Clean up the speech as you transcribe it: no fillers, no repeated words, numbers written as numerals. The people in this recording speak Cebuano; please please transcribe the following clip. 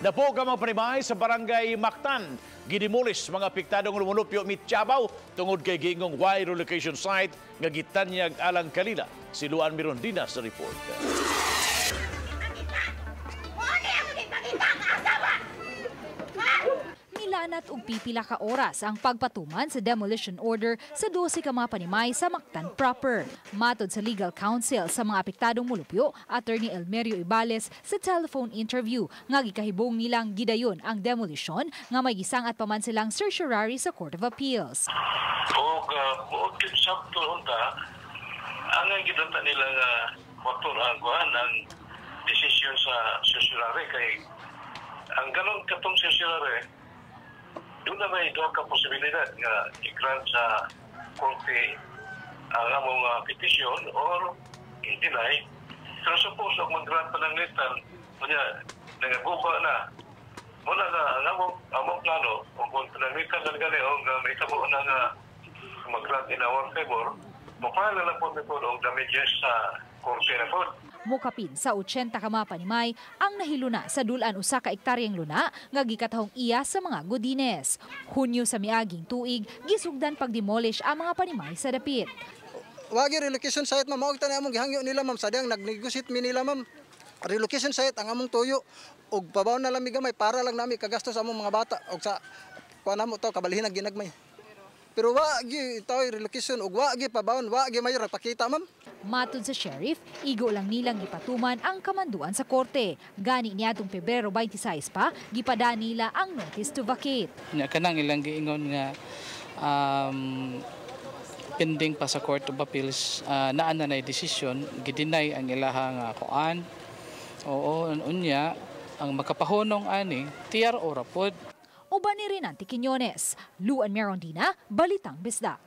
Napog ang mga panimay sa Barangay Mactan. Gidemolish mga apektadong lumulupyo mityabaw tungod kay giingong way relocation site nga gitanyag alang kanila. Si Luan Mirondina sa report. Nilanat og pipila ka oras ang pagpatuman sa demolition order sa 12 ka mga panimay sa Mactan proper. Matod sa legal counsel sa mga apektadong mulupyo, Attorney Elmerio Ibales, sa telephone interview nga gikahibong nilang gidayon ang demolition nga may gisangat pa man silang certiorari sa Court of Appeals. Og buot sabto unta ang gidunta nila nga motor ang kuan ang desisyon sa certiorari, kay ang ganon katong certiorari, doon na may duha ka posibilidad nga i-grant sa korte ang among petition or i-deny. Pero suppose og mag-grant pa ng litan, kunya nagaguba na. Muna nga ang among plano, kung pananglitan na gani o may tabo na nga mag-grant in our favor, mapala lang po po og damages sa korte na po. Mukapin sa 80 ka mga panimay ang nahiluna sa dulan usa ka ektaryang luna nga gikatahong iya sa mga Godines. Hunyo sa miaging tuig, gisugdan pagdemolish ang mga panimay sa dapit. Wagi relocation site, ma'am, mao na among gihangyo nila, ma'am, sadyang nag-negotiate mi nila, ma'am. Relocation site ang among tuyo ug pabaw na lang mi gamay para lang nami kagastos sa among mga bata ug sa kuan namo to kabalhin ang ginagmay. Pero wa gi taw relocation ug wa gi pabawon, wa gi mayor nagpakita, ma'am. Matod sa sheriff, igo lang nilang gipatuman ang kamanduan sa korte. Gani niadtong Pebrero 26 pa, gipada nila ang notice to vacate. Nya kanang ilang giingon nga pending pa sa Court of Appeals, naa na nay desisyon, gideny ang ilahang kuan. Oo, unya ang makapahunong ani TRO ra pod. Uban ni Renante Quiñones, Luan Merondina, Balitang Bisdak.